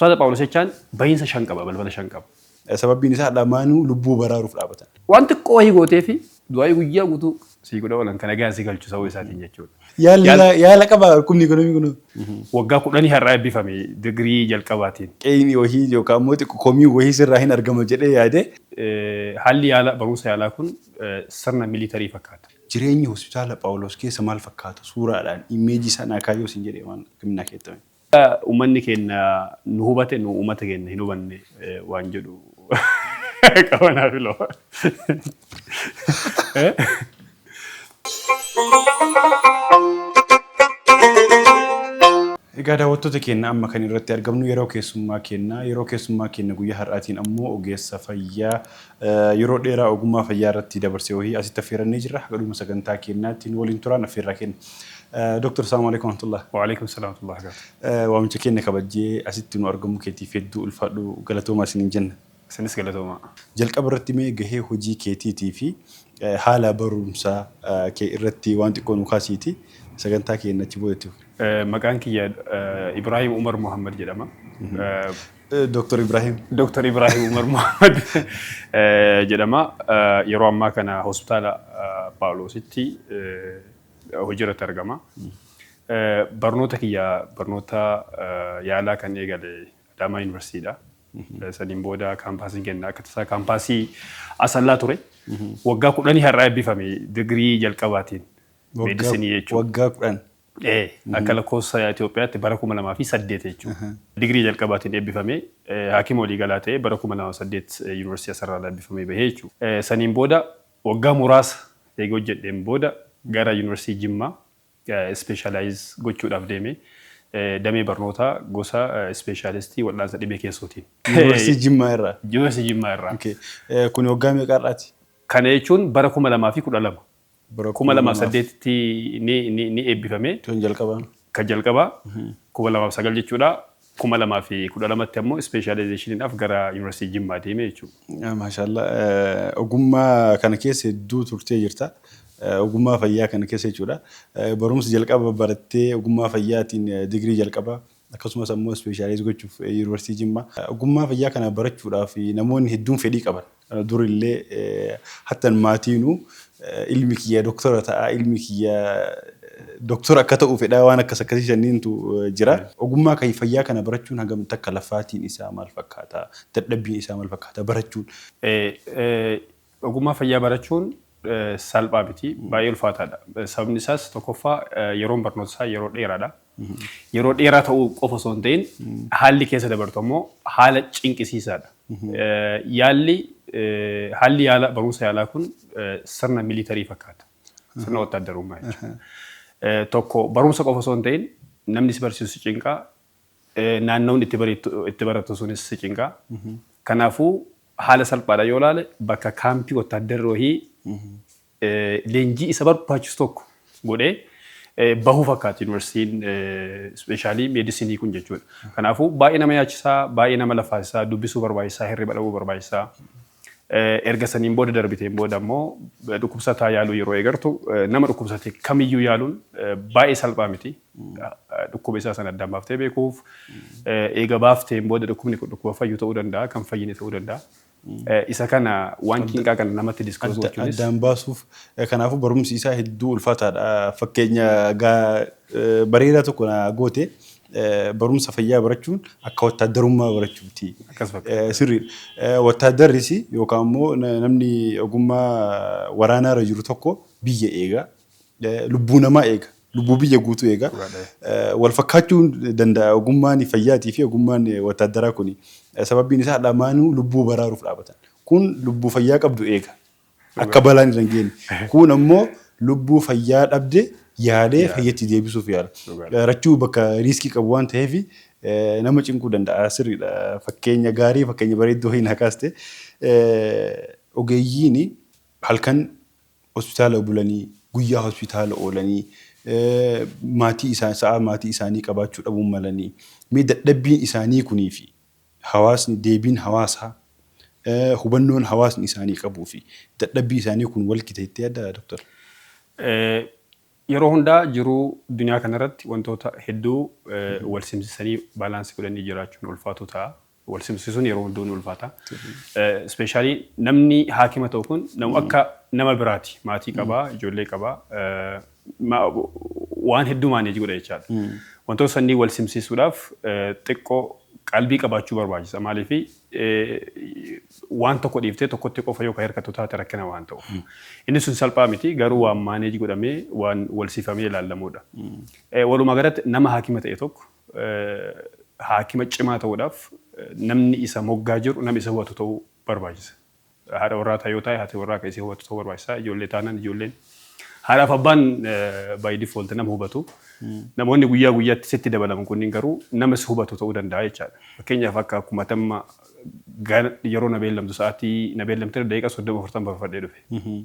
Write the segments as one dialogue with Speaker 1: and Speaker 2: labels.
Speaker 1: Hospitaala Phaawulos jechaan bahiinsa 5 qaba, balbala 5 qaba.
Speaker 2: Sababbiin isaa lamaanuu lubbuu baraaruuf dhaabatan.
Speaker 1: Waan xiqqoo wahii gootee fi du'aa'ii guyyaa guutuu sii godha oolan kan nagaan si galchu sababa isaatiin jechuudha.
Speaker 2: Yaala qaba dhukkubni ikonomii kun.
Speaker 1: Waggaa kudhanii har'aa eebbifame digirii jalqabaatiin.
Speaker 2: Qeeyni wahii yookaan immoo xiqqoo komii wahii sirraa hin argama jedhee yaade.
Speaker 1: Haalli yaala barumsa yaalaa kun sirna militarii fakkaata.
Speaker 2: Jireenyi hospitaala Phaawulos keessa maal fakkaata? Suuraadhaan imeejii isaa naa kaayoo siin jedhee waan akkamiin naa keettame?
Speaker 1: Uummanni keenya nu hubate, nu uummata keenya hin hubanne waan jedhu qabanaa filoo.
Speaker 2: Egaa daawwattoota keenya, amma kan irratti argamnu yeroo keessummaa keenya. Yeroo keessummaa keenya guyyaa har'aatiin ammoo ogeessa fayyaa yeroo dheeraa ogummaa fayyaa irratti dabarsee wahii asitti affeerannee jirra. Haga dhuma sagantaa keenyaatti nu waliin turaan affeerraa kenna. Dooktar, salaamu alaikum warahmatullah.
Speaker 1: Waalaikum salaam wa
Speaker 2: rahmatullahi. Waamicha keenya kabajjee asitti nu argamuu keetiif hedduu ulfaadhu, galatoomaa isiniin jenna.
Speaker 1: Isinis galatoomaa.
Speaker 2: Jalqaba irratti mee gahee hojii keetiitii fi haala barumsaa kee irratti waan xiqqoo nu kaasiiti sagantaa keenya achi booda itti fufi.
Speaker 1: Maqaan kiyya Ibrahim Umar Muhammad jedhama.
Speaker 2: Dooktar Ibrahim.
Speaker 1: Dooktar Ibrahim Umar Muhammad jedhama. Yeroo ammaa kana hospitaala Phaawulositti hojii irratti argama. Barnoota kiyya, barnoota yaalaa kan eegale Adaamaa Yuunivarsiitiidha. Saniin booda kaampaasiin kenna akka tasaa kaampaasii Asallaa ture. Waggaa 10 har'aa eebbifame digirii jalqabaatiin. Meedisinii jechuudha.
Speaker 2: Waggaa 10.
Speaker 1: Ee, akka lakkoofsa Itoophiyaatti bara 2008 jechuudha. Digirii jalqabaatiin eebbifame, haakima waliigalaa ta'ee bara 2008 Yuunivarsiitii Asarraa eebbifamee bahee jechuudha. Saniin booda waggaa muraasa eega hojjedheen booda gara Yuunivarsiitii Jimmaa specialize gochuudhaaf deeme, damee barnootaa gosa ispeeshaalistii wal'aansa dhibee keessootiin.
Speaker 2: Yuunivarsiitii Jimmaa irraa.
Speaker 1: Yuunivarsiitii Jimmaa irraa.
Speaker 2: Okay. Kun waggaa meeqa har'aati?
Speaker 1: Kana jechuun bara 2012.
Speaker 2: Bara
Speaker 1: 2008tti ni eebbifame.
Speaker 2: Kan jalqabaa.
Speaker 1: Kan jalqabaa 2009 jechuudha. 2012tti ammoo ispeeshaalaayzeeshiniidhaaf gara Yuunivarsiitii Jimmaa deeme jechuudha.
Speaker 2: Maashaallah, ogummaa kana keessa hedduu turtee jirta. Ogummaa fayyaa kana keessa jechuudha. Barumsa jalqaba barattee ogummaa fayyaatiin digirii jalqabaa, akkasumas ammoo specialize gochuuf Yuunivarsiitii Jimmaa. Ogummaa fayyaa kana barachuudhaaf namoonni hedduun fedhii qaban. Durillee hattan maatiinuu ilmi kiyya doktora ta'a, ilmi kiyya doktora akka ta'u fedhaa, waan akkas akkasii sanniintu jira. Ogummaa kan fayyaa kana barachuun hagam takka lafaatiin isaa maal fakkaata? Dadhabbiin isaa maal fakkaata barachuun?
Speaker 1: Ogummaa fayyaa barachuun salphaa miti, baay'ee ulfaataadha. Sababni isaas tokkoffaa yeroon barnoota isaa yeroo dheeraadha. Yeroo dheeraa ta'uu qofa osoo hin ta'in haalli keessa dabartu ammoo haala cinqisiisaadha. Yaalli haalli yaala barumsa yaalaa kun sirna militarii fakkaata. Sirna wattaaddarummaa jechuudha. Tokko barumsa qofa osoo hin ta'in namni si barsiisu si cinqaa, naannawni itti barattu sunis si cinqaa. Kanaafuu haala salphaadha yoo ilaale bakka kaampii wattaaddarri wahii leenjii isa barbaachisu tokko godhee bahuu fakkaata yuunivarsiitiin ispeeshaalii meedisinii kun jechuudha. Kanaafuu baay'ee nama yaachisaa, baay'ee nama lafaasisaa, dubbisuu barbaachisaa, hirriba dhabuu barbaachisaa. Erga saniin booda darbiteen booda immoo dhukkubsataa yaaluu yeroo eegartu nama dhukkubsate kamiyyuu yaaluun baay'ee salphaa miti. Dhukkuba isaa sana addaan baaftee beekuuf, eega baafteen booda dhukkubni kun dhukkuba fayyu ta'uu danda'a, kan fayyine ta'uu danda'a. Isa kana waan cinqaa kana namatti disclose gochuunis.
Speaker 2: Addaan baasuuf, kanaafuu barumsi isaa hedduu ulfaataadha. Fakkeenya bareedaa tokko na goote, barumsa fayyaa barachuun akka wattaaddarummaa barachuuti.
Speaker 1: Akkas fakkaata.
Speaker 2: Sirriidha. Wattaaddarris yookaan immoo namni ogummaa waraanaarra jiru tokko biyya eega. Lubbuu namaa eega. Lubbuu biyya guutuu eega. Wal fakkaachuu danda'a ogummaan fayyaatii fi ogummaan wattaaddaraa kuni. Sababbiin isaa lamaanuu lubbuu baraaruuf dhaabatan. Kun lubbuu fayyaa qabdu eega. Akka balaan irra hin geenye. Kun ammoo lubbuu fayyaa dhabde yaalee fayyatti deebisuuf yaala. Rachuu bakka riiskii qabu waan ta'eef nama cinquu danda'a. Sirriidha. Fakkeenya gaarii, fakkeenya bareedduu wayii naa kaaste. Ogeeyyiin halkan hospitaala bulanii, guyyaa hospitaala oolanii, maatii isaa sa'aa maatii isaanii qabaachuu dhabuu malanii, mee dadhabbiin isaanii kunii fi hawaasni, deebiin hawaasaa, hubannoon hawaasni isaanii qabuu fi dadhabbii isaanii kun wal gita jettee yaaddaa, Doktar?
Speaker 1: Yeroo hundaa jiruu duniyaa kanarratti wantoota hedduu wal simsisanii balance godhanii jiraachuun ulfaatu ta'a. Wal simsisuun yeroo hunduu ni ulfaata. Especially namni haakima ta'u kun nama akka nama biraati. Maatii qabaa, ijoollee qabaa, waan hedduu manage godha jechaadha. Wantoota sannii wal simsiisuudhaaf xiqqoo qalbii qabaachuu barbaachisa. Maaliif, waan tokko dhiiftee tokkotti qofa yoo kan hirkattu taate rakkina waan ta'uuf. Inni sun salphaa miti, garuu waan manage godhamee, waan wal sifamee ilaalamudha. Walumaa galatti nama haakima ta'e tokko haakima cimaa ta'uudhaaf namni isa moggaa jiru nama isa hubatu ta'uu barbaachisa. Haadha warraa ta'e yoo ta'e, haati warraa akka isii hubatu ta'uu barbaachisa. Ijoollee taanaan ijoolleen, haadhaaf abbaan by default nama hubatu. Namoonni guyyaa guyyaatti sitti dabalaman kunniin garuu nama si hubatu ta'uu danda'a jechaadha. Fakkeenyaaf, akka akkuma tamma yeroo na beellamtu, sa'aatii na beellamte daqiiqaa 30 40 barfadhee dhufe.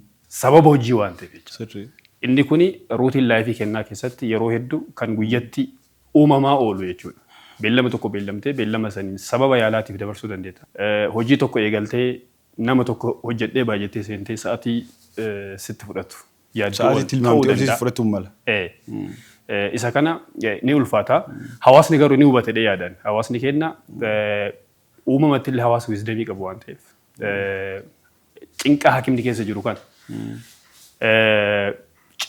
Speaker 1: Sababa hojii waan ta'eef jechuudha. Inni kuni routine life kennaa keessatti yeroo hedduu kan guyyatti uumamaa oolu jechuudha. Beellama tokko beellamtee beellama saniin sababa yaalaatiif dabarsuu dandeetta. Hojii tokko eegaltee, nama tokko hojjedhee baay'attee seentee sa'aatii sitti fudhatu.
Speaker 2: Sa'aatii tilmaamtee hojii fudhatuun mala.
Speaker 1: Isa kana ni ulfaata. Hawaasni garuu ni hubate yaadan. Hawaasni keenya uumamatti illee hawaasa wisdom qabu waan ta'eef, cinqaa hakimni keessa jiru kana,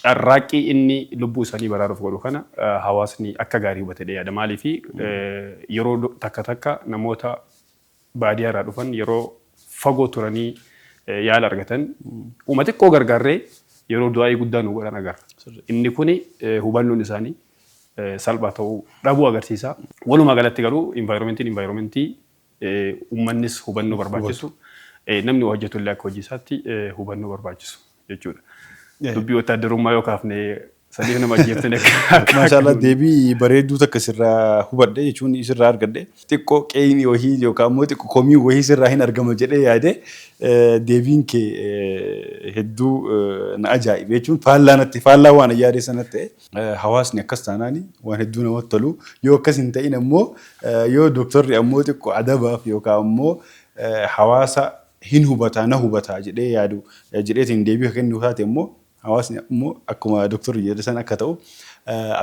Speaker 1: carraaqqii inni lubbuu isaanii baraaruuf godhu kana hawaasni akka gaarii hubate yaada. Maaliif, yeroo takka takka namoota baadiyyaa irraa dhufan, yeroo fagoo turanii yaala argatan, uuma xiqqoo gargaarree yeroo du'aa'ii guddaa nu godhan agarra. Inni kuni hubannoon isaanii salphaa ta'uu dhabuu agarsiisa. Walumaa galatti garuu environmentiin environmentii uummannis hubannoo barbaachisu, namni hojjetu illee akka hojii isaatti hubannoo barbaachisu jechuudha. Dubbii wotaaddarummaa yoo kaafne, sadiif nama ajjeeftanii
Speaker 2: akka. Maashaallah, deebii bareedduu takka sirraa hubadhe, jechuun sirraa argadhe. Xiqqoo qeeyni wahii yookaan immoo xiqqoo komii wahii sirraa hin argama jedhee yaade, deebiin kee hedduu na ajaa'ibe, jechuun faallaa natti faallaa waan yaade sanatti ta'e. Hawaasni akkas taanaani waan hedduu namatti tolu. Yoo akkas hin ta'in ammoo, yoo dooktarri ammoo xiqqoo adabaaf yookaan ammoo hawaasa hin hubataa, na hubataa jedhee yaadu jedheetiin deebii kennu taate immoo, hawaasni immoo akkuma dooktarri jedhe san akka ta'u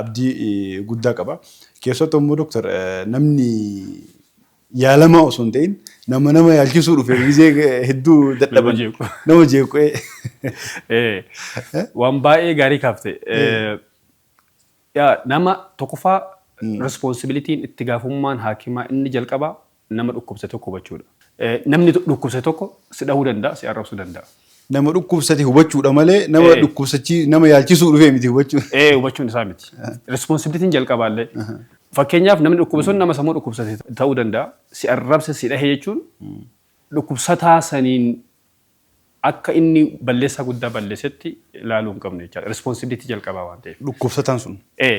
Speaker 2: abdii guddaa qaba. Keessattuu immoo dooktar, namni yaalamaa osoo hin ta'in nama yaalchisuu dhufe gizee hedduu dadhaban. Nama jeequ.
Speaker 1: Waan baay'ee gaarii kaafte. Nama tokkoffaa responsibilityn, itti gaafummaan haakimaa inni jalqabaa nama dhukkubsate tokko hubachuudha. Namni dhukkubsate tokko si dhahuu danda'a, si arrabsuu danda'a.
Speaker 2: Nama dhukkubsate hubachuudha malee nama dhukkubsachii nama yaalchisuu dhufee miti hubachuu.
Speaker 1: Ee, hubachuun isaa miti. Responsibilityn jalqabaallee. Fakkeenyaaf, namni dhukkuba sun nama sammuu dhukkubsate ta'uu danda'a. Si arrabse, si dhahe jechuun dhukkubsataa saniin akka inni balleessaa guddaa balleessetti ilaaluu hin qabnu jechaadha. Responsibility jalqabaa waan ta'eef.
Speaker 2: Dhukkubsataan sun.
Speaker 1: Ee.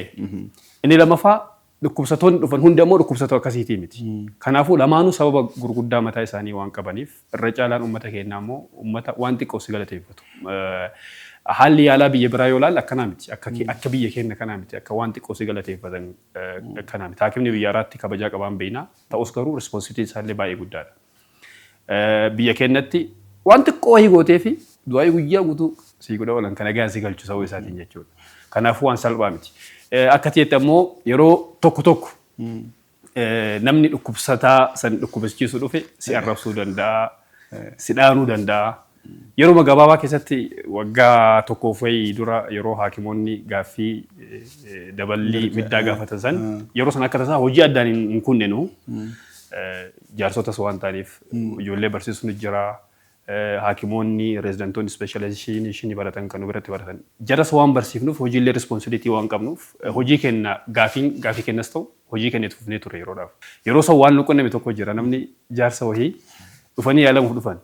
Speaker 1: Inni lammaffaa, dhukkubsatoonni dhufan hundi ammoo dhukkubsatoo akkasiitii miti. Kanaafuu lamaanuu sababa gurguddaa mataa isaanii waan qabaniif, irra caalaan uummata keenyaa immoo uummata waan xiqqoo si galateeffatu. Haalli yaalaa biyya biraa yoo ilaalle akkanaa miti. Akka biyya keenya kanaa miti. Akka waan xiqqoo si galateeffatan akkanaa miti. Haakimni biyya alaatti kabajaa qabaan beekna. Ta'us garuu responsibilityn isaallee baay'ee guddaadha. Biyya keenyatti waan xiqqoo wayii gootee fi du'aa guyyaa guutuu sii godha oolan kan nagaan si galchu sababa isaatiin jechuudha. Kanaafuu waan salphaa miti. Akka ta'etti ammoo yeroo tokko tokko namni dhukkubsataa san dhukkubsachiisuu dhufe si arrabsuu danda'a, si dhaanuu danda'a. Yeroo gabaabaa keessatti, waggaa tokkoof wayii dura, yeroo haakimoonni gaaffii daballii middaa gaafatan san, yeroo san akka tasaa hojii addaan hin kunnenu. Jaarsotas waan ta'aniif ijoollee barsiisuun jira. Haakimoonni residentoonni specialization baratan kan nu biratti baratan. Jaras waan barsiifnuuf, hojiilee responsibility waan qabnuuf, hojii kenna gaafiin gaafii kennas ta'u hojii keenya itti fufnee ture yeroodhaaf. Yeroo san waan nu qunname tokko jira, namni jaarsa wahii dhufanii yaalamuuf dhufan.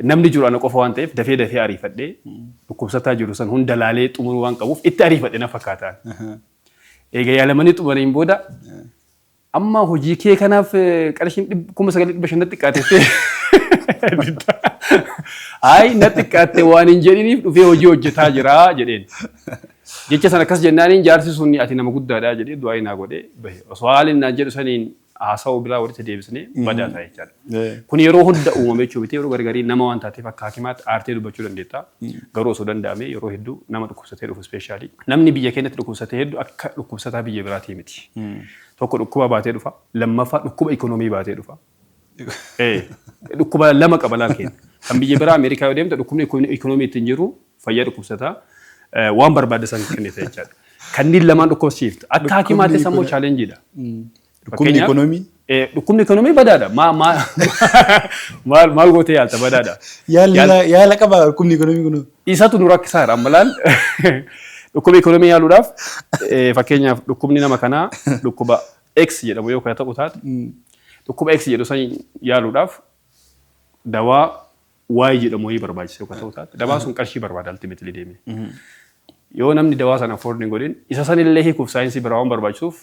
Speaker 1: Namni jiru ana qofa waan ta'eef, dafee dafee ariifadhee dhukkubsataa jiru san hunda laalee xumuruu waan qabuuf itti ariifadhe na fakkaataan. Egaa yaalamanii xumuraniin booda, "Amma hojii kee kanaaf qarshiin 9500 natti xiqqaatettee." "Ayi, na xiqqaatte waan hin jedhiniif dhufee hojii hojjetaa jira," jedheen. Jecha sana akkas jennaaniin jaarsi sun, "Ati nama guddaadha," jedhee du'aa naa godhee bahe. Osoo haalli naan jedhu saniin haasa'uu biraa walitti deebisnee badaa ta'a jechaadha. Kun yeroo hunda uumame jechuu miti, yeroo gargarii nama waan taateef akka hakimaatti aartee dubbachuu dandeetta. Garuu osoo danda'ame yeroo hedduu nama dhukkubsatee dhufu, especially namni biyya keenyatti dhukkubsatee hedduu akka dhukkubsataa biyya biraatii miti. Tokko dhukkuba baatee dhufa, lammaffaa dhukkuba ikonoomii baatee dhufa. Dhukkuba lama qaba laal keenya. Kan biyya biraa Ameerikaa yoo deemte dhukkubni ikonoomii ittiin jiru fayyaa dhukkubsataa waan barbaadde san kennite jechaadha. Kanneen lamaan dhukkubsiifta. Akka hakimaattis ammoo challenge iidha.
Speaker 2: Dhukkubni ikonoomii?
Speaker 1: Dhukkubni ikonoomii badaadha. Maal maal gootee yaalta, badaadha.
Speaker 2: Yaala qaba dhukkubni ikonoomii kun?
Speaker 1: Isatu nu rakkisaadha amma laal. Dhukkuba ikonoomii yaaluudhaaf, fakkeenyaaf, dhukkubni nama kanaa dhukkuba X jedhamu yoo ta'u taate, dhukkuba X jedhu san yaaluudhaaf dawaa Y jedhamu wayii barbaachisa yoo ta'u taate, dawaa sun qarshii barbaada ultimately deemee. Yoo namni dawaa sana afford hin godhin, isa sanillee hiikuuf saayinsii biraa waan barbaachisuuf,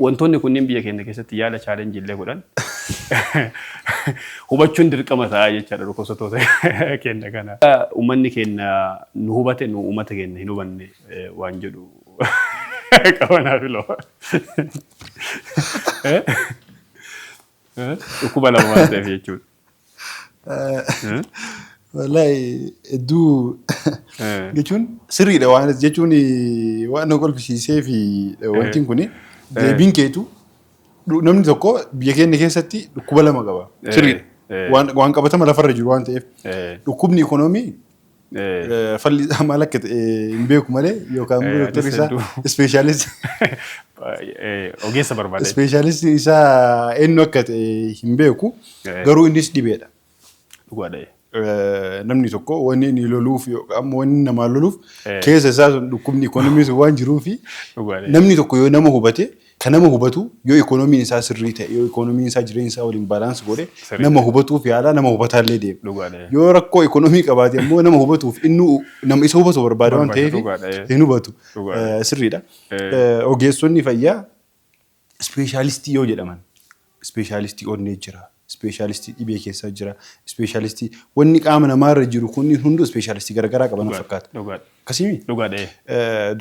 Speaker 1: wantoonni kunniin biyya keenya keessatti yaala challenge illee godhan hubachuun dirqama ta'a jechaadha dhukkubsattoota keenya kana. Uummanni keenya nu hubate, nu uummata keenya hin hubanne waan jedhu qabanaaf iloo. Dhukkuba lama waan ta'eef jechuudha.
Speaker 2: Wallaahi hedduu jechuun sirriidha, waan jechuun waan na kolfisiisee fi wanti kun deebiin keetu namni tokko biyya keenya keessatti dhukkuba lama qaba. Sirriidha. Waan qabatama lafarra jiru waan ta'eef dhukkubni ikonoomii falli isaa maal akka ta'e hin beeku malee yookaan immoo doktorri isaa specialist
Speaker 1: Ogeessa barbaada.
Speaker 2: Specialist isaa eenyu akka ta'e hin beeku, garuu innis dhibeedha.
Speaker 1: Dhugaadha.
Speaker 2: Namni tokko wanni inni loluuf yookaan wanni namaa loluuf keessa isaa sun dhukkubni ikonoomii sun waan jiruufi namni tokko yoo nama hubate, kan nama hubatu yoo ikoonomiin isaa sirrii ta'e, yoo ikoonomiin isaa jireenya isaa waliin balance godhe, nama hubatuuf yaala, nama hubataallee deema. Yoo rakkoo ikoonomii qabaate immoo nama hubatuuf inni nama isa hubatu barbaada waan ta'eef hin hubatu. Sirriidha. Ogeessonni fayyaa ispeeshaalistii yoo jedhaman, ispeeshaalistii onnee jira, ispeeshaalistii dhibee keessaa jira, ispeeshaalistii wanni qaama namaarra jiru kunniin hunduu ispeeshaalistii garaagaraa qaban fakkaata. Akkasimi?
Speaker 1: Dhugaadha.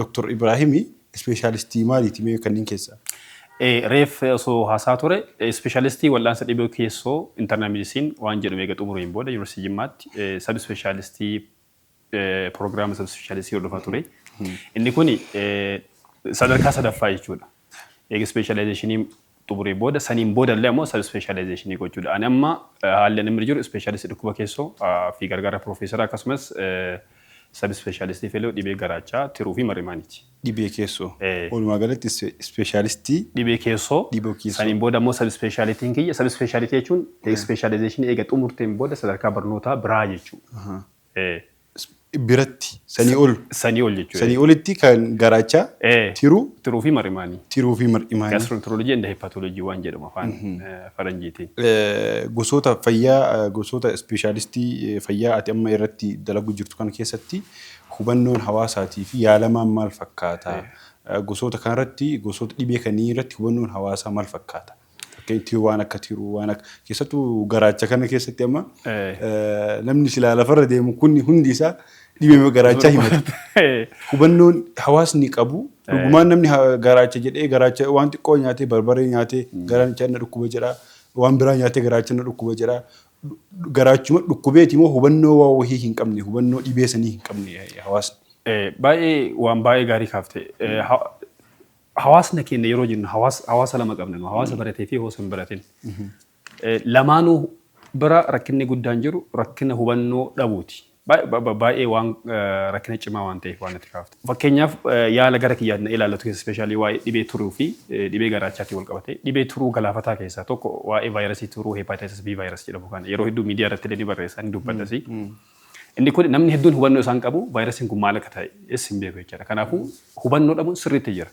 Speaker 2: Doktor Ibraahimii ispeeshaalistii maaliiti mee kanneen keessaa?
Speaker 1: Reef osoo haasaa ture, ispeeshaalistii wal'aansa dhibee keessoo, internal medicine waan jedhamu eega xumureen booda Yuunivarsiitii Jimmaatti sub specialist program sub specialist hordofaa ture. Inni kun sadarkaa sadaffaa jechuudha. Eega specialization xumuree booda, saniin booda illee ammoo sub specialization gochuudha. Ani amma haalli inni jiru ispeeshaalistii dhukkuba keessoo fi gargaara piroofeesara, akkasumas sub specialist fellow dhibee garaachaa, tiruu fi marimaaniiti.
Speaker 2: Dhibee keessoo. Walumaa galatti ispeeshaalistii
Speaker 1: dhibee keessoo.
Speaker 2: Dhibee keessoo.
Speaker 1: Saniin booda immoo sub speciality n kiyya, sub speciality jechuun specialization eega xumurteen booda sadarkaa barnootaa biraa jechuudha.
Speaker 2: Biratti sanii ol.
Speaker 1: Sanii ol jechuudha.
Speaker 2: Sanii olitti kan garaachaa, tiruu.
Speaker 1: Tiruu fi marimaanii.
Speaker 2: Tiruu fi marimaanii.
Speaker 1: Gastroenterology and hepatology waan jedhamu afaan faranjiitiin.
Speaker 2: Gosoota fayyaa, gosoota ispeeshaalistii fayyaa ati amma irratti dalagu jirtu kana keessatti hubannoon hawaasaatii fi yaalamaan maal fakkaata? Gosoota kanarratti, gosoota dhibee kanneen irratti hubannoon hawaasaa maal fakkaata? Fakkeenyaaf waan akka tiruu, waan akka keessattuu garaacha kana keessatti amma namni silaa lafarra deemu kun hundi isaa dhibee garaachaa himata. Hubannoon hawaasni qabu dhugumaan namni garaacha jedhee garaacha waan xiqqoo nyaatee, barbaree nyaatee garaacha na dhukkuba jedhaa, waan biraa nyaatee garaacha na dhukkuba jedhaa. Garaachuma dhukkubeeti moo hubannoo waa wahii hin qabne, hubannoo dhibee sanii hin qabne hawaasni?
Speaker 1: Baay'ee waan baay'ee gaarii kaafte. Hawaasni keenya yeroo jennu hawaasa lama qabna nu, hawaasa baratee fi hawaasa hin baratin. Lamaanuu bira rakkinni guddaan jiru rakkina hubannoo dhabuuti. Baay'ee waan rakkina cimaa waan ta'eef waan itti kaafte. Fakkeenyaaf, yaala gara kiyyaan na ilaallatu keessa, especially waa'ee dhibee turuu fi dhibee garaachaatiin wal qabate, dhibee turuu galaafataa keessaa tokko waa'ee vaayirasii turuu, hepatitis B virus jedhamu kana yeroo hedduu miidiyaa irratti illee ni barreessa, ni dubbatas. Inni kun namni hedduun hubannoo isaan qabu vaayirasiin kun maal akka ta'e hin beeku jechaadha. Kanaafuu hubannoo dhabuun sirriitti jira.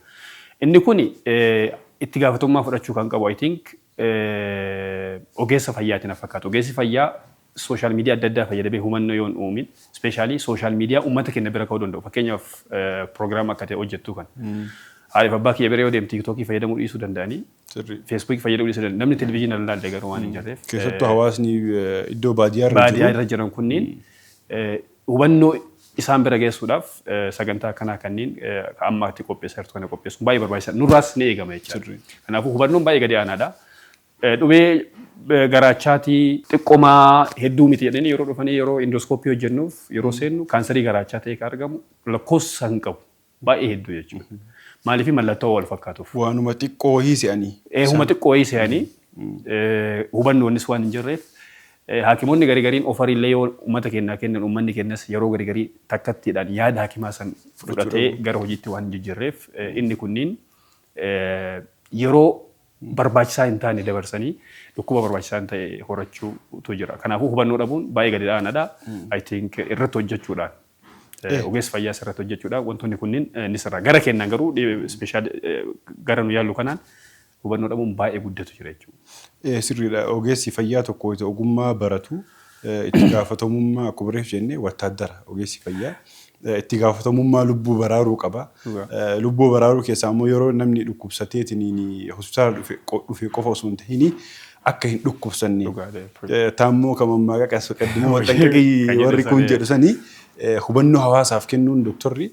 Speaker 1: Inni kun itti gaafatamummaa fudhachuu kan qabu, I think, ogeessa fayyaatiin na fakkaata. Ogeessi fayyaa social media adda addaa fayyadamee hubannoo yoo hin uumin, especially social media uummata keenya bira ka'uu danda'u. Fakkeenyaaf, piroogiraama akka ta'e hojjettu kan. Haadha abbaa kiyya bira yoo deemte TikTokii fayyadamuu dhiisuu danda'anii, Feesbuukii fayyadamuu dhiisuu danda'anii, namni televizyiina ilaalle garuu waan hin jirreef.
Speaker 2: Keessattuu hawaasni iddoo baadiyyaa irra
Speaker 1: baadiyyaa irra jiran kunniin hubannoo isaan bira geessuudhaaf sagantaa akkanaa kanneen amma itti qopheessaa jirtu kana qopheessuun baay'ee barbaachisaadha. Nurraas ni eegama jechaadha. Kanaafuu hubannoon baay'ee gadi aanaadha. Dhibee garaachaatii xiqqoomaa hedduu miti jedhanii yeroo dhufanii, yeroo endoscopy hojjennuuf yeroo seennu, kaansarii garaachaa ta'e kan argamu lakkoofsa hin qabu. Baay'ee hedduu jechuudha. Maaliif? Mallattoo wal fakkaatuuf.
Speaker 2: Waanuma xiqqoo wayii se'anii.
Speaker 1: Huma xiqqoo wayii se'anii, hubannoonnis waan hin jirreef, haakimoonni garii gariin ofariillee yoo uummata keenyaa kennan, uummanni keenyas yeroo garii garii takkattiidhaan yaada hakimaa san fudhatee gara hojiitti waan hin jijjiirreef, inni kunniin yeroo barbaachisaa hin taane dabarsanii dhukkuba barbaachisaa hin ta'e horachuutu jira. Kanaafuu hubannoo dhabuun baay'ee gadi aanaadha. I think irratti hojjechuudhaan, ogeessa fayyaas irratti hojjechuudhaan wantoonni kunniin ni sirra. Gara keenyaan garuu special gara nu yaallu kanaan hubannoo dhabuun baay'ee guddatu jira jechuudha.
Speaker 2: Sirriidha. Ogeessi fayyaa tokko ogummaa baratu itti gaafatamummaa, akkuma reef jennee, wattaaddara ogeessi fayyaa. Itti gaafatamummaa lubbuu baraaruu qaba. Lubbuu baraaruu keessaa immoo yeroo namni dhukkubsateetiin hospitaala dhufe qofa osoo hin tahin akka hin dhukkubsanne taammoo kan mammaaqa qasdimoo maxxanqaqii warri kun jedhu sanii hubannoo hawaasaaf kennuun, doktorri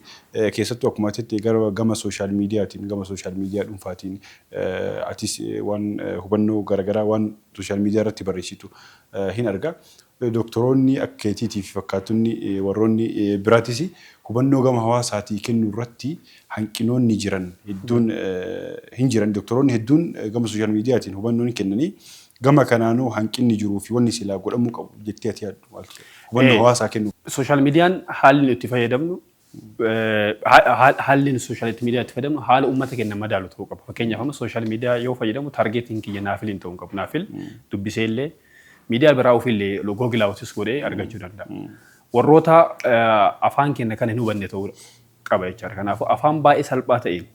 Speaker 2: keessattuu akkuma atitti gara gama social mediaatiin, gama social media dhuunfaatiin, atis waan hubannoo garaagaraa waan social media irratti barreessitu hin arga. Doktoroonni akka keetiitii fi fakkaattonni warroonni biraatis hubannoo gama hawaasaatii kennuu irratti hanqinoonni jiran hedduun hin jiran. Doktoroonni hedduun gama social mediaatiin hubannoo ni kennanii, gama kanaanuu hanqinni jiruu fi wanni silaa godhamuu qabu jettee ati yaaddu maaltu jira? Hubannoo hawaasaa kennuu.
Speaker 1: Social mediaan haalli nuti fayyadamnu, haalli social media itti fayyadamnu haala uummata keenya madaalu ta'uu qaba. Fakkeenyaaf, amma social media yoo fayyadamu targetiin kiyya naafil hin ta'uu qabu. Naafil dubbisee illee miidiyaa biraa ofiillee Google outis godhee argachuu danda'a. Warroota afaan keenya kana hin hubanne ta'uu qaba jechaadha. Kanaafuu afaan baay'ee salphaa ta'een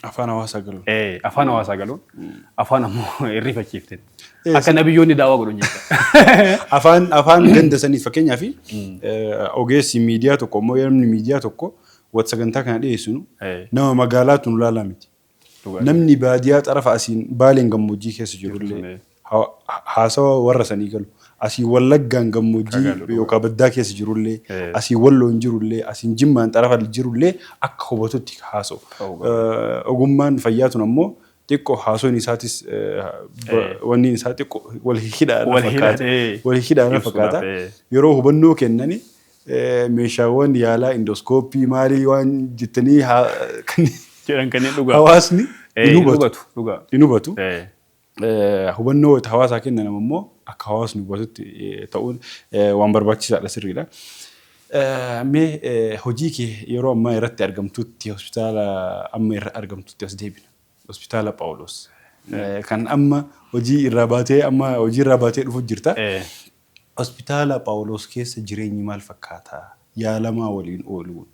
Speaker 2: Afaan hawaasaa galuun.
Speaker 1: Afaan hawaasaa galuun, afaan ammoo hirrifachiifteen. Akka nabiyyoonni daawaa godhan jechuudha.
Speaker 2: Afaan ganda sanii, fakkeenyaaf ogeessi miidiyaa tokko immoo namni miidiyaa tokko wat sagantaa kana dhiyeessinu nama magaalaatu nu laalaa miti. Namni baadiyaa xarafa asiin Baaleen gammoojjii keessa jirullee haasawa warra sanii galu. Asii Wallaggaan gammoojjii yookaan baddaa keessa jirullee, asii Walloon jirullee, asiin Jimmaan xarafa jirullee akka hubatutti haasa'u. Ogummaan fayyaa tun ammoo xiqqoo haasoon isaatis wanni isaa xiqqoo wal hidhaa fakkaata. Wal hidhaa fakkaata. Yeroo hubannoo kennani meeshaawwan yaalaa, endoscopy maalii waan jettanii
Speaker 1: jedhan kanneen dhugaa.
Speaker 2: Hawaasni hin hubatu. Hin hubatu. Hubannoo hawaasaa kennan immoo akka hawaasni hubatutti ta'uun waan barbaachisaadha, sirriidha. Mee hojii kee yeroo ammaa irratti argamtutti, hospitaala amma irra argamtutti as deebina. Hospitaala Phaawulos. Kan amma hojii irraa baatee, amma hojii irraa baatee dhufu jirta. Hospitaala Phaawulos keessa jireenyi maal fakkaata? Yaalamaa waliin ooluun,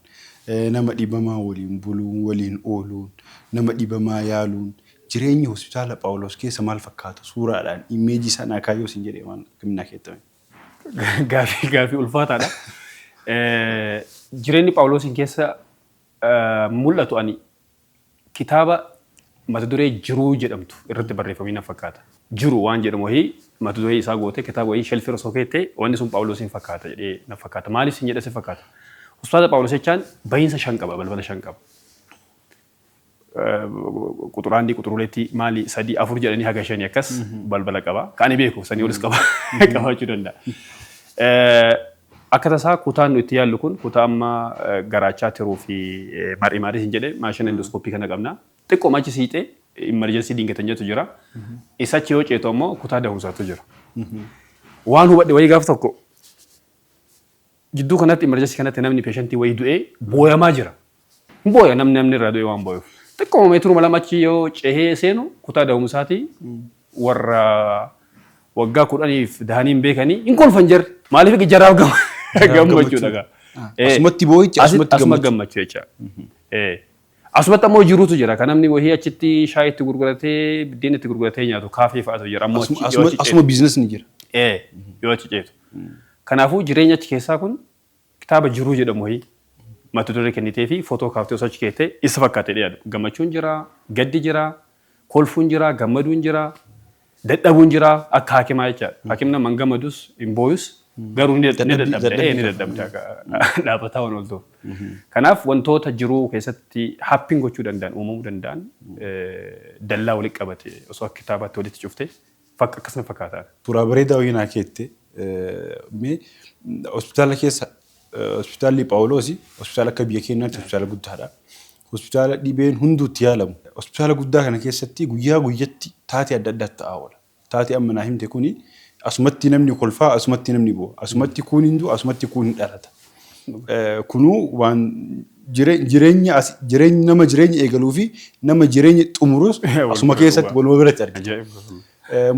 Speaker 2: nama dhibamaa waliin buluun, waliin ooluun, nama dhibamaa yaaluun, jireenyi hospitaala Phaawulos keessa maal fakkaata? Suuraadhaan image isaa naa kaayyoo siin jedhee waan akkamiin naa keettame?
Speaker 1: Gaafii ulfaataadha. Jireenyi Phaawulosiin keessa mul'atu ani kitaaba mata duree Jiruu jedhamtu irratti barreeffamee na fakkaata. Jiru waan jedhamu wayii mata duree isaa gootee kitaaba wayii shelfii osoo keettee, wanni sun Phaawulosiin fakkaata jedhee na fakkaata. Maaliif sin jedhe si fakkaata? Hospitaala Phaawulos jechaan bahiinsa shan qaba, balbala shan qaba. Quxuraandii, quxuruleetti maali, sadii, afur jedhanii haga shanii akkas balbala qaba. Kan ani beeku sanii olis qaba, qabaachuu danda'a. Akka tasaa kutaan nu itti yaallu kun kutaa amma garaachaa, tiruu fi mar'i maarii hin jedhe, maashina endoscopy kana qabna. Xiqqooma achi siixee emergency dingatan jettu jira. Isa achi yoo ceetu ammoo kutaa da'umsaatu jira. Waan hubadhe wayii, gaaf tokko jidduu kanatti, emergency kanatti, namni patientii wayii du'ee booyamaa jira. Hin booya namni, namni irraa du'e waan booyuuf. Xiqqooma meetiruma 2 achi yoo cehee seenu kutaa da'umsaati, warra waggaa 10f dahanii hin beekanii hin kolfan jarri. Maaliif? Jaraaf gammachuu dhagaa.
Speaker 2: Asumatti boo'ichi, asumatti
Speaker 1: asuma gammachuu jecha. Asumatti ammoo jiruutu jira. Kan namni wahii achitti shaayii itti gurguratee, biddeen itti gurguratee nyaatu, kaafee fa'aatu jira. Ammoo
Speaker 2: Asuma businessni jira.
Speaker 1: Yoo achi ceetu. Kanaafuu jireenya achi keessaa kun kitaaba Jiruu jedhamu wahii mata duree kennitee fi footoo kaaftee osoo achi keettee isa fakkaatee dhiyaatu. Gammachuun jira, gaddi jira, kolfuun jira, gammaduun jira, dadhabuun jira akka hakimaa jechaadha. Hakimni nama hin gammadus hin booyus, garuu ni dadhabda. Ni dadhabda dhaabbataa waan ooltuuf. Kanaaf wantoota jiruu keessatti happen gochuu danda'an, uumamuu danda'an dallaa walitti qabate osoo akka kitaabaatti walitti cufte Akkasuma fakkaata.
Speaker 2: Suuraa bareedaa wayii naa keette. Mee hospitaala keessa, hospitaalli Phaawuloos hospitaala akka biyya keenyaatti hospitaala guddaadha. Hospitaala dhibeen hunduu itti yaalamu. Hospitaala guddaa kana keessatti guyyaa guyyatti taatee adda addaatti ta'aa oola. Taatee amma naa himte kuni asumatti namni kolfaa, asumatti namni bu'a. Asumatti kuun hin du'a, asumatti kuun hin dhalata. Kunuu waan jireenya jireenya nama jireenya eegaluu fi nama jireenya xumurus asuma keessatti waluma biratti argita.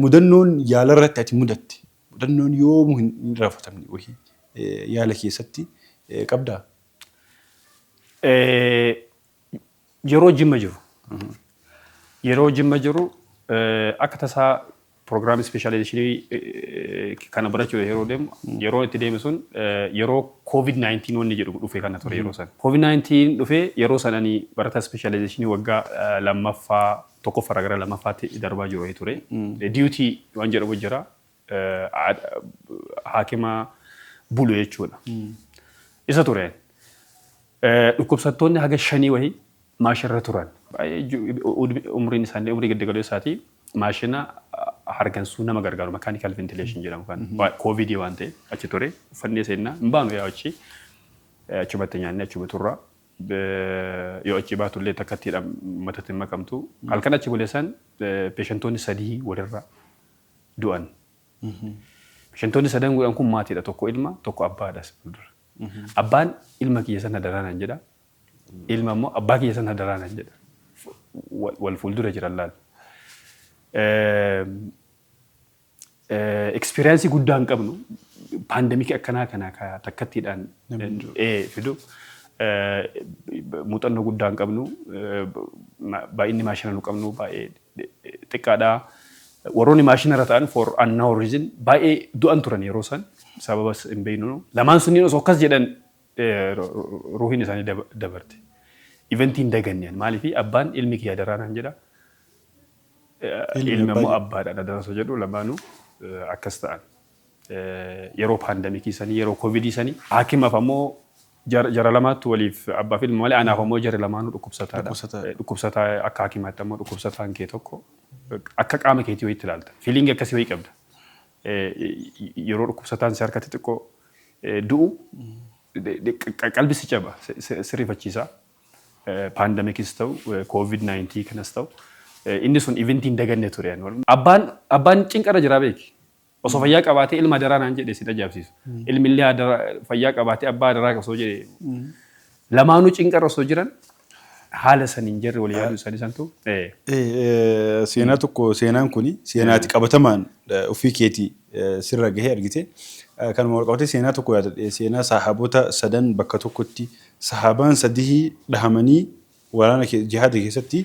Speaker 2: Mudannoon yaala irratti ati mudatte, mudannoon yoomuu hin irraanfatamne wayii yaala keessatti qabdaa?
Speaker 1: Yeroo Jimma jiru. Yeroo Jimma jiru akka tasaa proogiraamii specialization kana barachuudha yeroo deemu, yeroo itti deeme sun yeroo COVID-19 wanni jedhu dhufe kana ture yeroo san. COVID-19 dhufe yeroo san ani barataa specialization waggaa lammaffaa, tokkoffaarraa gara lammaffaatti darbaa jiru wayii ture. Duty waan jedhamu jira. Haakima bulu jechuudha. Isa ture. Dhukkubsattoonni haga shanii wayii maashinarra turan. Umriin isaanii umrii giddu galeessaati. Maashina hargansuu nama gargaaru, mechanical ventilation jedhamu kan koovidii waan ta'eef achi ture. Uffannee seennaa hin baanu, yaa achi achumatti nyaannee achuma turra. Yoo achi baatullee takkattiidha matatti hin makamtu. Halkan achi buleessan patientoonni sadii walirra du'an. Patientoonni sadan godhan kun maatiidha. Tokko ilma, tokko abbaadha fuuldura. Abbaan ilma kiyya sana daraa naan jedha. Ilma immoo abbaa kiyya sana daraa naan jedha. Wal fuuldura jiran laal. Experience guddaa hin qabnu. Pandemic akkanaa kana takkattiidhaan fidu. Muuxannoo guddaa hin qabnu. Baay'inni maashina nu qabnu baay'ee xiqqaadha. Warroonni maashina irra ta'an for unknown reason baay'ee du'an turan yeroo san, sababa hin beeknu. Lamaan sunniin osoo akkas jedhan ruuhiin isaanii dabarte. Eventiin daganne maaliif abbaan ilmi kiyya daraa naan jedha. Ilmi immoo abbaadha daraa osoo jedhu lamaanuu akkas ta'an. Yeroo pandemic sanii, yeroo koovidii sanii, hakimaaf ammoo jara lamaatti waliif abbaa fi ilma malee, anaaf ammoo jara lamaanuu dhukkubsataadha. Dhukkubsataa akka hakimaatti ammoo dhukkubsataan kee tokko akka qaama keetii wayiitti ilaalta. Feeling akkasii wayii qabda. Yeroo dhukkubsataan si harkatti xiqqoo du'u qalbi si caba, si rifachiisa. Pandemicis ta'u, COVID-19 kanas ta'u, inni sun eventiin daganne ture. Abbaan cinqarra jira beeki. Osoo fayyaa qabaatee ilma daraa naan jedhe si ajaa'ibsiisu. Ilmi illee fayyaa qabaatee abbaa daraa osoo jedhe, lamaanuu cinqarra osoo jiran haala saniin jarri walii yaaduu isaanii santu.
Speaker 2: Seenaa tokko, seenaan kuni seenaati qabatamaan ofii keetii sirra gahee argite. Kanuma wal qabatee seenaa tokko yaadadhe, seenaa sahaabota sadan bakka tokkotti sahaabaan sadii dhahamanii waraana jihaada keessatti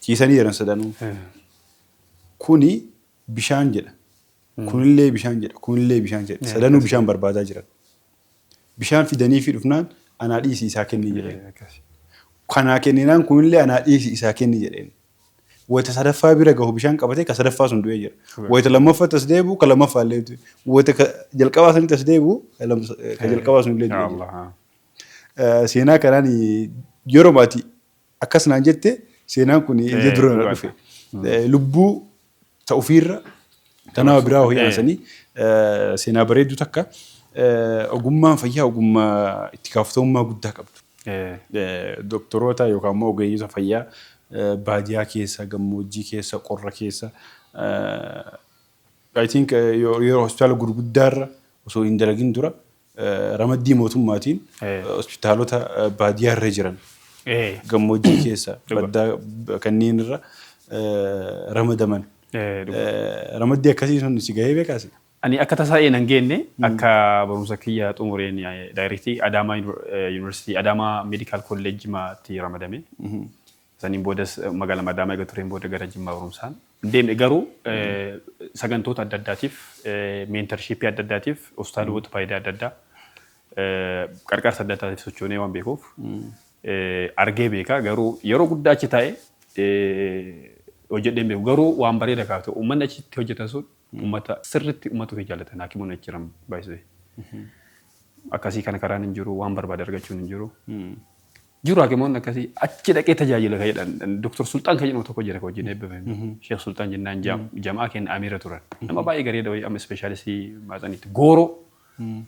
Speaker 2: ciisanii jiran sadanuu. Kuni bishaan jedha. Kunillee bishaan jedha. Kunillee bishaan jedha. Sadanuu bishaan barbaadaa jiran. Bishaan fidanii fi dhufnaan anaa dhiisii isaa kenni jedheen. Kanaa kenninaan kunillee anaa dhiisii isaa kenni jedheen. Wayita sadaffaa bira gahu bishaan qabatee ka sadaffaa sun du'ee jira. Wayita lammaffatti as deebi'u ka lammaffaa illee du'e. Wayita ka jalqabaa sanitti as deebi'u ka jalqabaa sun illee du'ee jira. Seenaa kanaan yeroo ati akkas naan jette seenaan kun ija dura na dhufe. Lubbuu ta ofiirra tanaa biraa ho'i aansanii seenaa bareedduu takka. Ogummaan fayyaa ogummaa itti gaafatamummaa guddaa qabdu. Doktoroota yookaan immoo ogeeyyota fayyaa baadiyyaa keessa, gammoojjii keessa, qorra keessa, I think yeroo hospitaala gurguddaarra osoo hin dalagin dura ramaddii mootummaatiin hospitaalota baadiyyaarra jiran, gammoojjii keessa, baddaa kanneen irra ramadaman. Ramaddii akkasii sun si gahee beekaasi?
Speaker 1: Ani akka tasaa een hin geenne, akka barumsa kiyya xumureen direct Adaamaa Yuunivarsiitii, Adaamaa Medical College maatti ramadame. Saniin boodas magaalaa Adaamaa eega tureen booda gara Jimmaa barumsaan deemne. Garuu sagantoota adda addaatiif, mentorship adda addaatiif, hospitaalota faayidaa adda addaa, qarqaarsa adda addaatiif sochoonee waan beekuuf argee beeka. Garuu yeroo guddaa achi taa'ee hojjedhee hin beeku. Garuu waan bareeda kaafte, uummanni achitti hojjetan sun uummata sirriitti uummata ofii jaallatan, hakimoonni achi jiran baay'isee. Akkasii kana karaan hin jiru, waan barbaade argachuun hin jiru. Jiru hakimoonni akkasii achi dhaqee tajaajila kan jedhan. Dr. Sultaan kan jedhamu tokko jira kan wajjin eebbifame. Sheekh Sultaan jennaan jamaa keenya amiira turan. Nama baay'ee gareeda wayii amma ispeeshaalistii maatsaniitti. Gooroo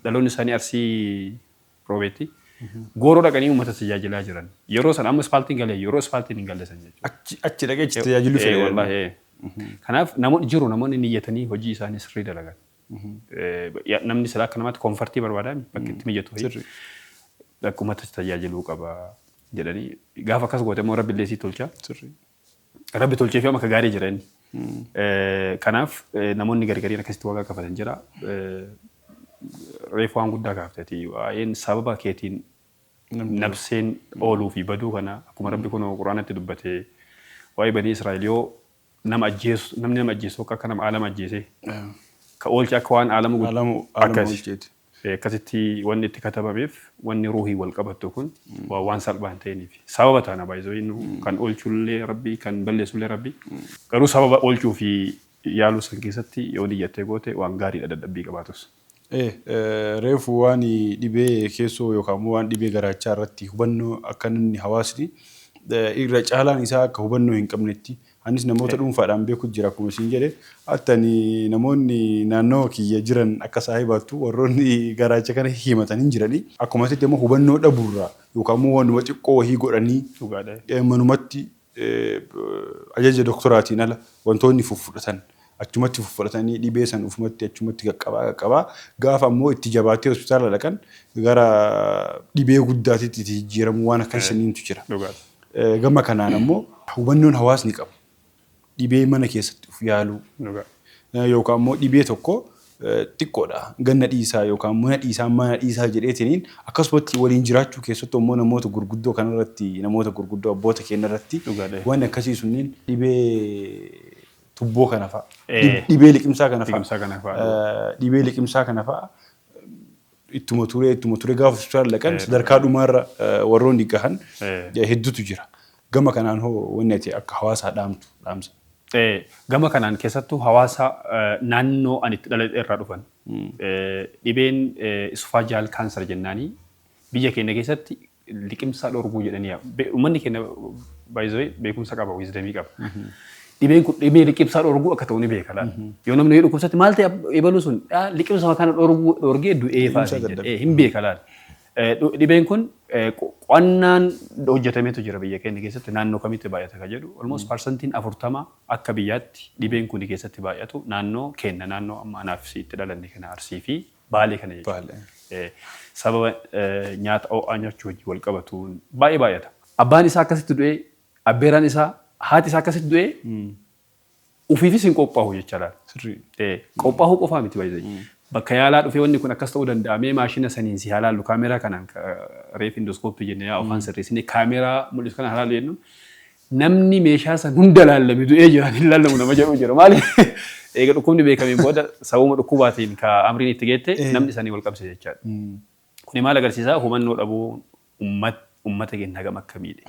Speaker 1: dhaloonni isaanii Arsii Roobeetti. Gooroo dhaqanii uummata tajaajilaa jiran. Yeroo sana amma ispaaltiin galee yeroo ispaaltiin hin galle san jechuudha.
Speaker 2: Achi dhaqee achi tajaajiluu fedhe.
Speaker 1: Wallaahi. Kanaaf namoonni jiru, namoonni niyyatanii hojii isaanii sirrii dalagan. Namni silaa akka namaatti comfort barbaadaa bakka itti mijatu wayii. Akka uummata tajaajiluu qaba jedhanii gaafa akkas goote immoo Rabbi illee sii tolcha. Rabbi tolchee fi amma akka gaarii jira inni. Kanaaf namoonni gargariin akkasitti waaqa kafatan jira. Reefu waan guddaa kaafteti. Waa'een sababa keetiin nabseen ooluu fi baduu kana akkuma Rabbi kun Quraanatti dubbate waa'ee Banii Israa'el, yoo nama ajjeesu, namni nama ajjeesu akka nama aalama ajjeese ka oolche akka waan aalama
Speaker 2: Aalama oolcheeti.
Speaker 1: Akkasitti wanni itti katabameef wanni ruuhii wal qabattu kun waan salphaa hin ta'iniif. Sababa taana baay'isoo kan oolchullee Rabbi, kan balleessullee Rabbi. Garuu sababa oolchuu fi yaaluu san keessatti yoo niyyattee goote waan gaariidha dadhabbii qabaatus.
Speaker 2: Reefu waan dhibee keessoo yookaan immoo waan dhibee garaachaa irratti hubannoo akka namni hawaasni irra caalaan isaa akka hubannoo hin qabnetti, anis namoota dhuunfaadhaan beeku jira. Akkuma isin jedhe attani namoonni naannoo kiyya jiran akka saahibaattu warroonni garaacha kana himatan hin jirani. Akkuma asitti immoo hubannoo dhabuurraa yookaan immoo waanuma xiqqoo wahii godhanii manumatti ajaja doktoraatiin ala wantoonni fuffudhatan achumatti fuffudhatanii dhibee san ufumatti achumatti qaqqabaa qaqqabaa gaafa ammoo itti jabaatee hospitaala dhaqan gara dhibee guddaatitti itti jijjiiramu waan akkas saniintu jira. Gama kanaan ammoo hubannoon hawaasni qabu dhibee mana keessatti of yaaluu yookaan immoo dhibee tokko xiqqoodha ganna dhiisaa yookaan mana dhiisaa mana dhiisaa jedheetiniin akkasumatti waliin jiraachuu, keessattuu immoo namoota gurguddoo kanarratti, namoota gurguddoo abboota keenya irratti wanni akkasii sunniin dhibee tubboo kana fa'a, dhibee liqimsaa kana fa'a, dhibee liqimsaa kana fa'a ittuma turee ittuma turee gaafa hospitaala dhaqan sadarkaa dhumaarra warroonni gahan hedduutu jira. Gama kanaan hoo wanni ati akka hawaasaa dhaamtu dhaamsa?
Speaker 1: Gama kanaan keessattuu hawaasa naannoo ani itti dhaladhe irraa dhufan. Dhibeen esophageal cancer jennaanii biyya keenya keessatti liqimsaa dhorguu jedhanii, uummanni keenya baay'ee beekumsa qaba, wisdom qaba. Dhibeen kun dhibee liqimsaa dhorguu akka ta'u ni beeka laata. Yoo namni dhukkubsatti maal ta'e ebaluu sun liqimsa kana dhorguu dhorgee du'ee fa'aa hin beeka laata. Dhibeen kun qo'annaan hojjetameetu jira biyya keenya keessatti naannoo kamitti baay'ata kan jedhu, almost 40% akka biyyaatti dhibeen kun keessatti baay'atu naannoo keenya, naannoo amma anaaf itti dhalanne kana, Arsii fi Baalee kana jechuudha. Sababa nyaata ho'aa nyaachuu wajjin wal qabatuun baay'ee baay'ata. Abbaan isaa akkasitti du'ee, abbeeraan isaa, haati isaa akkasitti du'ee, ufiifis hin qophaa'u jechaadha. Qophaa'uu qofaa miti baay'ee. Bakka yaalaa dhufee wanni kun akkas ta'uu danda'a, mee maashina saniin si halaallu, kaameraa kanaan, reef endoscopy jennee yaa afaan sirreessinee kaameraa mul'isu kana halaallu jennu, namni meeshaa san hunda laallame du'ee jira hin laallamu nama jedhu jira. Maali, eega dhukkubni beekameen booda sababuma dhukkubaatiin ka amriin itti geette namni sanii wal qabse jechaadha. Kuni maal agarsiisa? Hubannoo dhabuu uummata keenya hagam akka miidhe.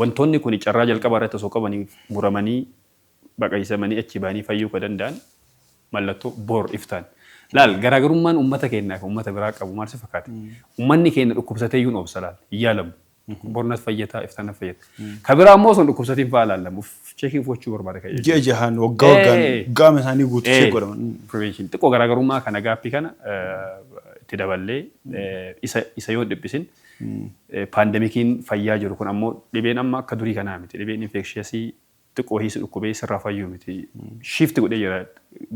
Speaker 1: Wantoonni kun carraa jalqabaa irratti osoo qabanii muramanii baqaysamanii achi bahanii fayyuu ka danda'an mallattoo bor iftaan. Laal, garaagarummaan uummata keenyaa fi uummata biraa qabu maal si fakkaate? Uummanni keenya dhukkubsatee iyyuu obsa, laal, hin yaalamu. Bor natti fayyataa, iftaan natti fayyata. Ka biraa immoo osoo hin dhukkubsatiin fa'aa laallamu. Check gochuu barbaada kan
Speaker 2: Ji'a jahaan, waggaa waggaan qaama isaanii guutuu check godhaman.
Speaker 1: Prevention xiqqoo garaagarummaa kana gaaffii kana itti daballee isa yoo dhiphisin pandemiciin fayyaa jiru kun ammoo dhibeen amma akka durii kanaa miti. Dhibeen infectious xiqqoo hiisi dhukkubee sirraa fayyuu miti. Shift godhee jira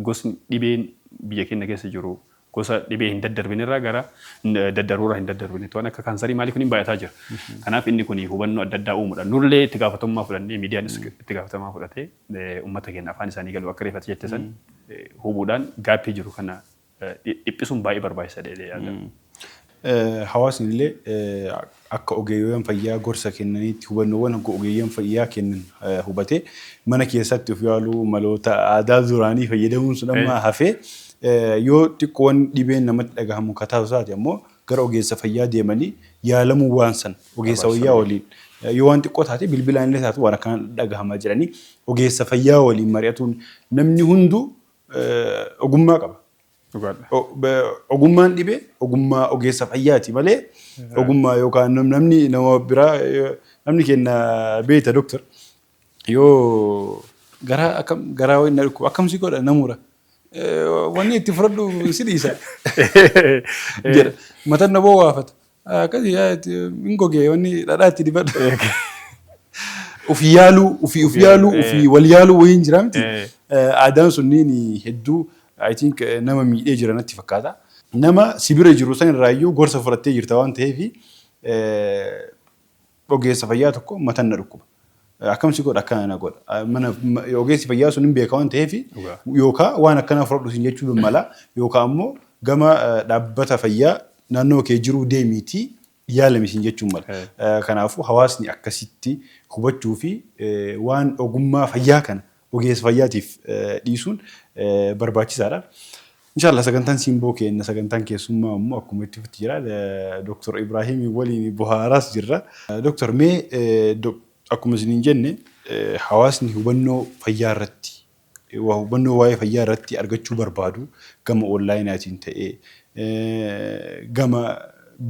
Speaker 1: gosni dhibeen biyya keenya keessa jiru, gosa dhibee hin daddarbinirraa gara daddarbuurraa hin daddarbine waan akka kaansarii maalii kun hin baay'ataa jira. Kanaaf inni kun hubannoo adda addaa uumuudha. Nullee itti gaafatamummaa fudhannee, miidiyaanis itti gaafatamummaa fudhatee uummata keenya afaan isaanii galu akka reeffate jette san hubuudhaan gap jiru kana dhiphisuun baay'ee barbaachisaadha jedhee yaada.
Speaker 2: Hawaasni illee akka ogeeyyiiwwan fayyaa gorsa kennaniitti hubannoowwan ogeeyyiin fayyaa kennan hubatee mana keessatti of yaaluu, maloota aadaa duraanii fayyadamuun sun amma hafee, yoo xiqqoon dhibeen namatti dhagahamu kataatu taate ammoo gara ogeessa fayyaa deemanii yaalamuu, waan san ogeessa fayyaa waliin, yoo waan xiqqoo taate bilbilaan illee taatu waan akkanaan dhagahamaa jiranii ogeessa fayyaa waliin mari'atuun, namni hunduu ogummaa qaba.
Speaker 1: Dhugaadha.
Speaker 2: Ogummaan dhibee ogummaa ogeessa fayyaati malee ogummaa yookaan namni nama biraa, namni kenna beekta doctor, yoo garaa akkam garaa wayii na dhukkuba, akkam si godha namura, wanni itti fudhadhu si dhiisa jedha, mataan na bowwaafata akkasii hin gogee, wanni dhadhaa itti dibadhu. Ofii yaaluu, ofii of yaaluu, ofii wal yaaluu wayiin jira miti. Aadaan sunniin hedduu I think nama miidhee jira natti fakkaata. Nama si bira jiru san irraayyuu gorsa fudhattee jirta waan ta'eef, ogeessa fayyaa tokko mataan na dhukkuba. Akkam si godha, akkana na godha. Mana ogeessi fayyaa sun hin beeka waan ta'eef, yookaan waan akkanaa fudhadhu sin jechuu mala, yookaan ammoo gama dhaabbata fayyaa naannoo kee jiruu deemiitii yaalami sin jechuun mala. Kanaafuu hawaasni akkasitti hubachuu fi waan ogummaa fayyaa kana ogeessa fayyaatiif dhiisuun barbaachisaadha. Inshaallah sagantaan simboo keenya, sagantaan keessummaa immoo akkuma itti fufti jira. Dr. Ibrahim waliin bohaaraas jirra. Dr. mee akkuma isiniin jenne, hawaasni hubannoo fayyaa irratti, hubannoo waa'ee fayyaa irratti argachuu barbaadu, gama onlineaatiin ta'ee, gama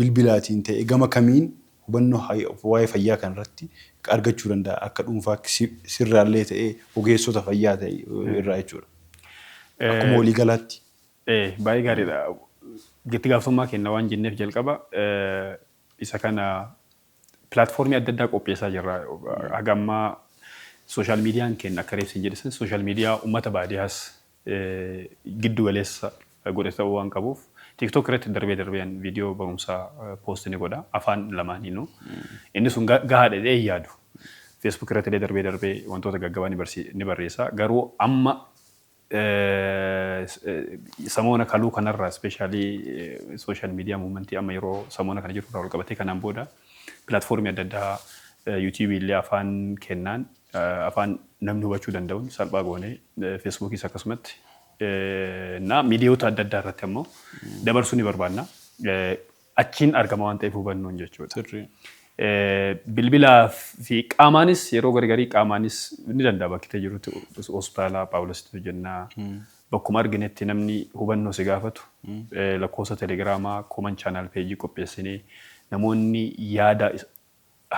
Speaker 2: bilbilaatiin ta'ee, gama kamiin hubannoo waa'ee fayyaa kanarratti argachuu danda'a, akka dhuunfaa sirraallee ta'ee, ogeessota fayyaa ta'e irraa jechuudha? Akkuma waliigalaatti.
Speaker 1: Baay'ee gaariidha. Itti gaafatamummaa kenna waan jenneef jalqaba isa kana platformii adda addaa qopheessaa jirra. Haga ammaa social mediaan keenya akka reefsi jedhe san social media uummata baadiyyaas giddu galeessa godhe ta'uu waan qabuuf, TikTok irratti darbee darbeen viidiyoo barumsaa post ni godha afaan lamaaniinuu. Inni sun gahaadha jedhee hin yaadu. Facebook irratti illee darbee darbee wantoota gaggabaa ni barreessa. Garuu amma samoona kaluu kanarraa, especially social media movementii amma yeroo samoona kana jiru irraa wal qabatee, kanaan booda platformii adda addaa, YouTubeii illee afaan kennaan, afaan namni hubachuu danda'uun salphaa goonee, Facebookis akkasumatti na miidiyoota adda addaa irratti ammoo dabarsuu ni barbaanna. Achiin argama waan ta'eef hubannoon jechuudha. Bilbilaa fi qaamaanis yeroo gargarii qaamaanis ni danda'a, bakki ta'e jirutti hospitaala Paawulositti hojjennaa. Bakkuma arginetti namni hubannoo si gaafatu lakkoofsa Telegramaa, common channel pageii qopheessinee, namoonni yaada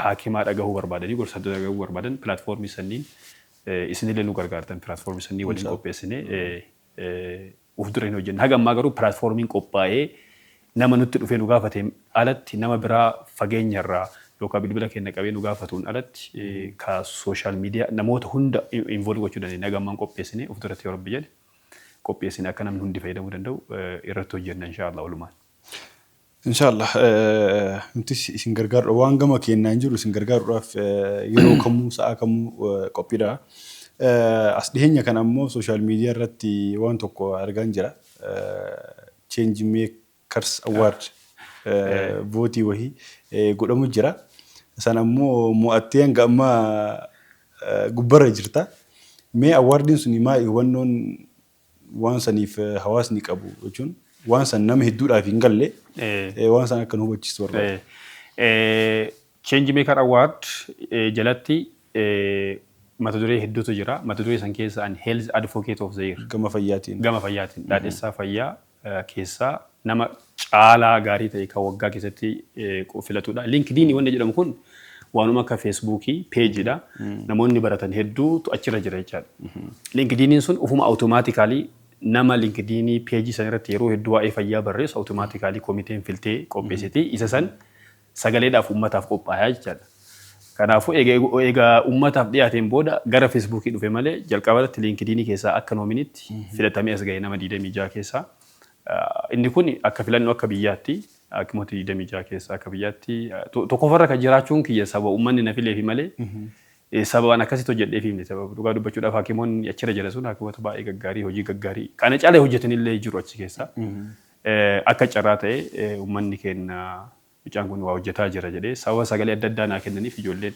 Speaker 1: haakimaa dhagahuu barbaadanii, gorsa dhagahuu barbaadan, platformii sanniin isinillee nu gargaartan, platformii sannii waliin qopheessinee uf dura hin hojjenna. Haga ammaa garuu platformiin qophaa'ee nama nutti dhufee nu gaafate alatti, nama biraa fageenyarraa yookaan bilbila keenya qabee nu gaafatuun alatti, ka social media namoota hunda involve gochuu dandeenya. Haga ammaan qopheessine, uf duratti yoo Rabbi jedhe qopheessine akka namni hundi fayyadamuu danda'u irratti hojjenna inshaallah walumaan.
Speaker 2: Inshaallah nutis isin gargaaru, waan gama keenyaan jiru isin gargaaruudhaaf yeroo kamuu, sa'a kamuu qophiidha. As dhiyeenya kana ammoo social media irratti waan tokko argaan jira. Change Makers Award voteii wahii godhamu jira. Sana ammoo mo'attee hanga ammaa gubbarra jirta. Mee awardiin suni maali, hubannoon waan saniif hawaasni qabu jechuun, waan san nama hedduudhaaf hin galle, waan san akka nu hubachiistu barbaada.
Speaker 1: Change Maker Award jalatti mata duree hedduutu jira. Mata duree san keessa ani Health Advocate of the Year.
Speaker 2: Gama fayyaatiin.
Speaker 1: Gama fayyaatiin dhaadhessaa fayyaa keessaa nama caalaa gaarii ta'e kan waggaa keessatti filatudha. LinkedIn wanni jedhamu kun waanuma akka Facebookii pageiidha. Namoonni baratan hedduutu achirra jira jechaadha. LinkedIniin sun ufuma automatically nama LinkedInii pageii san irratti yeroo hedduu waa'ee fayyaa barreessu automatically komiteen filtee qopheessiti. Isa san sagaleedhaaf uummataaf qophaa'aa jechaadha. Kanaafuu egaa uummataaf dhiyaateen booda gara Facebookii dhufe malee, jalqaba irratti LinkedInii keessaa akka nomineetti filatamee as ga'e nama 26 keessaa. Inni kun akka filannoo akka biyyaatti hakimoota 26 keessaa akka biyyaatti tokkoffarra kan jiraachuun kiyya saba uummanni na fileefi malee sababaan akkasitti hojjedheef himne. Sababa dhugaa dubbachuudhaaf hakimoonni achirra jira sun hakimoota baay'ee gaggaarii, hojii gaggaarii kana caalee hojjetanillee jiru achi keessa. Akka carraa ta'e uummanni keenya mucaan kun waa hojjetaa jira jedhee sababa sagalee adda addaa naa kennaniif, ijoolleen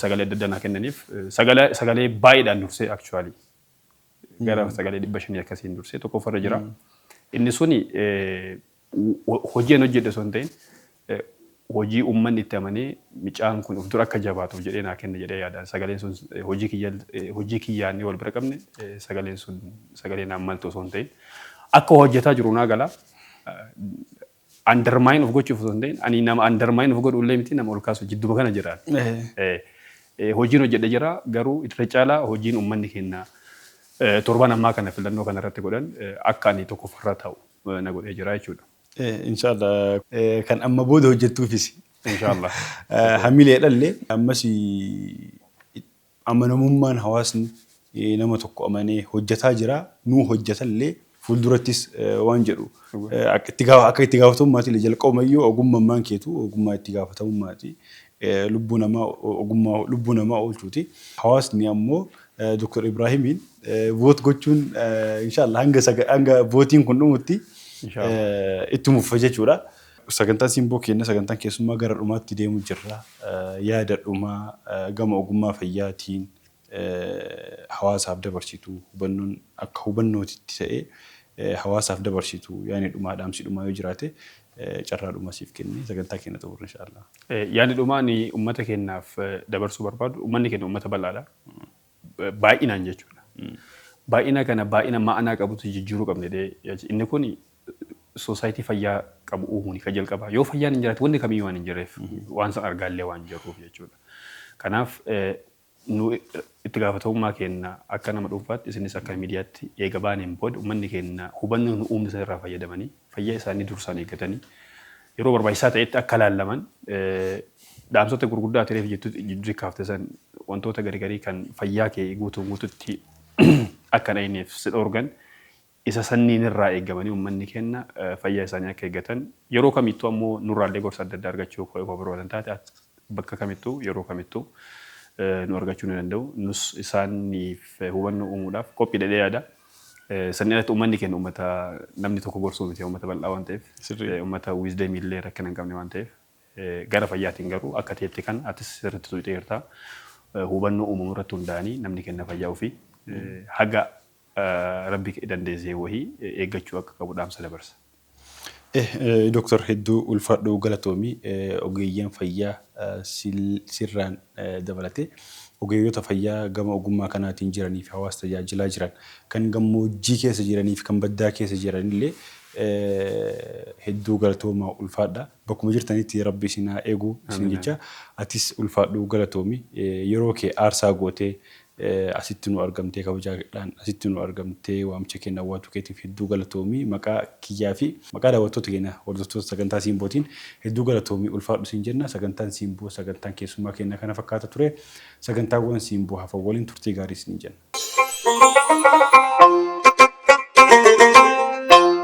Speaker 1: sagalee adda addaa naa kennaniif, sagalee baay'eedhaan dursee, actually gara sagalee 500 akkasiin dursee tokkoffarra jira. Inni suni hojii an hojjedhe osoo hin ta'in, hojii uummanni itti amanee mucaan kun of dura akka jabaatuuf jedhee naa kenne jedhee yaada. Sagaleen sun hojii kiyyaan wal bira qabne, sagaleen sun sagalee naan maltu osoo hin ta'in. Akka hojjetaa jiru naa gala. Undermine of gochuuf osoo hin ta'in, ani nama undermine of godhu illee miti, nama ol kaasu jidduma kana jira. Hojiin hojjedhe jira, garuu irra caalaa hojiin uummanni keenya torban ammaa kana filannoo kana irratti godhan akka ani tokkoffarra ta'u na godhee jira jechuudha.
Speaker 2: Inshaallah, kan amma booda hojjettuufis.
Speaker 1: Inshaallah.
Speaker 2: Hamileedhallee ammas amanamummaan hawaasni nama tokko amanee hojjetaa jira, nuu hojjetallee fuuldurattis waan jedhu akka itti gaafatamummaati illee jalqabumayyuu ogummaan keetu ogummaa itti gaafatamummaati. Lubbuu namaa, ogummaa lubbuu namaa oolchuuti. Hawaasni ammoo Dr. Ibrahimiin vote gochuun inshaallah hanga vootiin kun dhumutti itti muffa jechuudha. Sagantaan Simboo keenya, sagantaan keessummaa gara dhumaatti deemu jirra. Yaada dhumaa gama ogummaa fayyaatiin hawaasaaf dabarsitu, hubannoon akka hubannootitti ta'ee hawaasaaf dabarsitu, yaani dhumaa, dhaamsi dhumaa yoo jiraate, carraa dhumaa siif kennee sagantaa keenya xumurra inshaallah.
Speaker 1: Yaadni dhumaa ni uummata keenyaaf dabarsuu barbaadu, uummanni keenya uummata bal'aadha. Baay'inaan jechuudha. Baay'ina kana baay'ina ma'anaa qabutu jijjiiruu qabna jedhee, inni kun society fayyaa qabu uumuun kan jalqabaa. Yoo fayyaan hin jiraate wanni kamiyyuu waan hin jirreef, waan san argaallee waan jirruuf jechuudha. Kanaaf nu itti gaafatamummaa keenya akka nama dhuunfaatti, isinis akka miidiyaatti eega baaneen booda, uummanni keenya hubannoo nu uumne sana irraa fayyadamanii fayyaa isaanii dursaan eeggatanii yeroo barbaachisaa ta'etti akka laallaman, dhaamsota gurguddaa ta'eef jidduu kaafte san, wantoota gargarii kan fayyaa kee guutuu guututti akka dhayneef si dhoorgan, isa sanniin irraa eegamanii uummanni keenya fayyaa isaanii akka eeggatan, yeroo kamittuu ammoo nurraallee gorsa adda addaa argachuu yoo barbaadan taate, bakka kamittuu yeroo kamittuu nu argachuu ni danda'u. Nus isaaniif hubannoo uumuudhaaf qophii dhedhee yaada. Sanni alatti uummanni keenya uummata namni tokko gorsuu miti, uummata bal'aa waan ta'eef, uummata wisdomii illee rakkina hin qabne waan ta'eef, gara fayyaatiin garuu akka ta'etti kan atis sirriitti tuqxeerta. Hubannoo uumamu irratti hundaa'anii namni keenya fayyaa ofii haga Rabbi dandeessee wahii eeggachuu akka qabu dhaamsa dabarsa.
Speaker 2: Dooktar, hedduu ulfaadhu, galatoomii. Ogeeyyiin fayyaa sirraan dabalatee ogeeyyota fayyaa gama ogummaa kanaatiin jiranii fi hawaasa tajaajilaa jiran, kan gammoojjii keessa jiranii fi kan baddaa keessa jiranillee hedduu galatoomaa, ulfaadha. Bakkuma jirtanitti Rabbi isin haa eegu isin jecha, atis ulfaadhu, galatoomi. Yeroo kee aarsaa gootee asitti nu argamtee, kabajaadhaan asitti nu argamtee, waamicha keenya awwaatu keetiif hedduu galatoomii. Maqaa kiyyaa fi maqaa daawwattoota keenya, hordoftoota sagantaa Simbootiin hedduu galatoomii, ulfaadhu siin jenna. Sagantaan Simboo, sagantaan keessummaa keenya kana fakkaata ture. Sagantaawwan Simboo hafan waliin turtii gaarii isiniin jenna.